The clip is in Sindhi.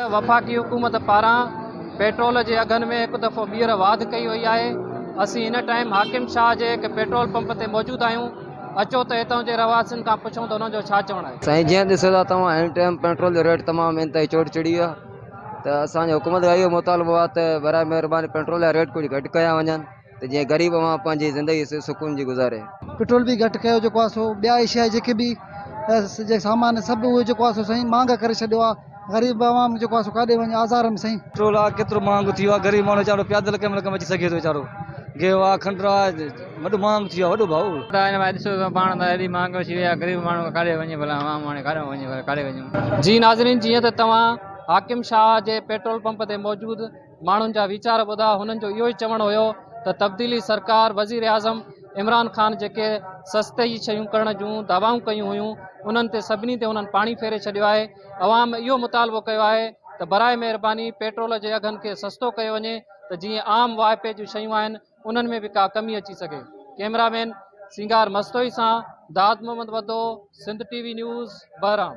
وفاقي حڪومت پاران پيٽرول جي اگهن ۾ هڪ دفعو ٻيهر واڌ ڪئي وئي آهي. اسين هن ٽائيم حاڪم شاهه جي هڪ پيٽرول پمپ تي موجود آهيون. اچو ته هتان جي رهواسين کان پڇون ته انهن جو ڇا چوڻ آهي. سائين جيئن ڏسو ٿا توهان هن ٽائيم پيٽرول جو ريٽ تمام انتهائي چوٽ چڙهي ويو آهي ته اسان جي حڪومت کان اهو مطالبو آهي ته براء مهرباني پيٽرول جا ريٽ ڪجهه گهٽ ڪيا وڃن ته جيئن غريب عوام پنهنجي زندگي سڪون جي گذاري. پيٽرول به گهٽ ڪيو جيڪو آهي سو ٻيا اشياء جيڪي به سامان سڀ اهي جيڪو آهي سو سائين مهانگا ڪري ڇڏيو آهي غريب عوام جيڪو آهي سو ڪاڏي وڃي آزار ۾ سائين. پيٽرول آ ڪيترو مهانگو ٿي ويو آ غريب ماڻهو ويچارو پيادل ڪنهن مهل ڪم اچي سگهي ٿو ويچارو گيهه آ کنڊ آ وڏو مهانگو ٿي ويو آ وڏو ڀائو. ته ان ۾ ڏسو ته پاڻ ته ايڏي مهانگو ٿي وئي آ غريب ماڻهو ڪاڏي وڃي ڀلا عوام هاڻي ڪاڏي وڃي ڀلا ڪاڏي وڃون. جي ناظرين جيئن ته توهان حاڪم شاهه جي پيٽرول پمپ تي موجود ماڻهن جا ويچار ٻڌا هنن جو اهو ئي چوڻ هيو ته تبديلي سرڪار وزيراعظم عمران خان جيڪي سستي جي شيون ڪرڻ جون دعوائون ڪيون هيون انهن تي سڀني تي انهن پاڻي ڦيري ڇڏيو آهي عوام اهو مطالبو ڪيو آهي ته براء مهرباني پيٽرول جي اگهن کي سستو ڪيو وڃي ته جيئن عام واهپي جون شيون آهن انهن ۾ به ڪا ڪمي اچي سگهي ڪئميرا مين سينگار مستوئي سان Dad Muhammad Wadho Sindh T V news Bahram.